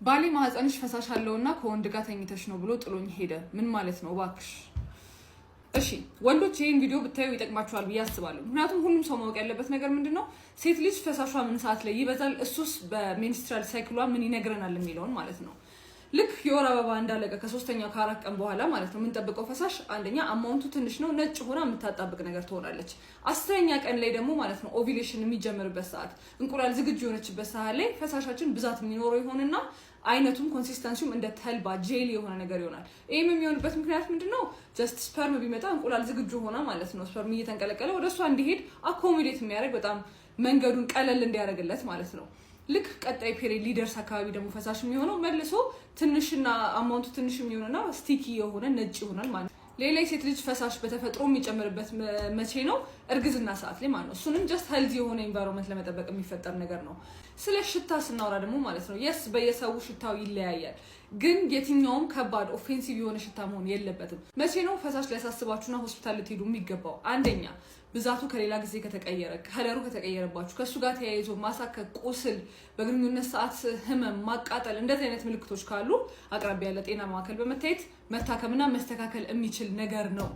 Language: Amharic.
ባሌ ማህፀንሽ ፈሳሽ አለውና ከወንድ ጋር ተኝተሽ ነው ብሎ ጥሎኝ ሄደ። ምን ማለት ነው እባክሽ? እሺ፣ ወንዶች ይህን ቪዲዮ ብታዩ ይጠቅማችኋል ብዬ አስባለሁ። ምክንያቱም ሁሉም ሰው ማወቅ ያለበት ነገር ምንድን ነው፣ ሴት ልጅ ፈሳሿ ምን ሰዓት ላይ ይበዛል፣ እሱስ በ menstrual cycle ሏ ምን ይነግረናል የሚለውን ማለት ነው። ልክ የወር አበባ እንዳለቀ ከሶስተኛው ከ4 ቀን በኋላ ማለት ነው የምንጠብቀው ፈሳሽ አንደኛ amount ኡ ትንሽ ነው፣ ነጭ ሆና የምታጣብቅ ነገር ትሆናለች። 10ኛ ቀን ላይ ደግሞ ማለት ነው ovulation የሚጀምርበት ሰዓት፣ እንቁላል ዝግጁ የሆነችበት ሰዓት ላይ ፈሳሻችን ብዛት የሚኖረው ይሆንና አይነቱም consistency ውም እንደ ተልባ jelly የሆነ ነገር ይሆናል። ይህም የሚሆንበት ምክንያት ምንድን ነው? Just sperm ቢመጣ እንቁላል ዝግጁ ሆና ማለት ነው sperm እየተንቀለቀለ ወደ እሷ እንዲሄድ accommodate የሚያደርግ፣ በጣም መንገዱን ቀለል እንዲያደርግለት ማለት ነው። ልክ ቀጣይ period ሊደርስ አካባቢ ደግሞ ፈሳሽ የሚሆነው መልሶ ትንሽና amount ኡ ትንሽ የሚሆንና sticky የሆነ ነጭ ይሆናል ማለት ነው። ሌላ የሴት ልጅ ፈሳሽ በተፈጥሮ የሚጨምርበት መቼ ነው? እርግዝና ሰዓት ላይ ማለት ነው። እሱንም just healthy የሆነ environment ለመጠበቅ የሚፈጠር ነገር ነው። ስለ ሽታ ስናወራ ደግሞ ማለት ነው፣ yes፣ በየሰው ሽታው ይለያያል። ግን የትኛውም ከባድ offensive የሆነ ሽታ መሆን የለበትም። መቼ ነው ፈሳሽ ሊያሳስባችሁና ሆስፒታል ልትሄዱ የሚገባው? አንደኛ ብዛቱ ከሌላ ጊዜ ከተቀየረ፣ color ኡ ከተቀየረባችሁ፣ ከእሱ ጋር ተያይዞ ማሳከክ፣ ቁስል፣ በግንኙነት ሰዓት ህመም፣ ማቃጠል፣ እንደዚህ አይነት ምልክቶች ካሉ አቅራቢያ ያለ ጤና ማዕከል በመታየት መታከምና መስተካከል የሚችል ነገር ነው።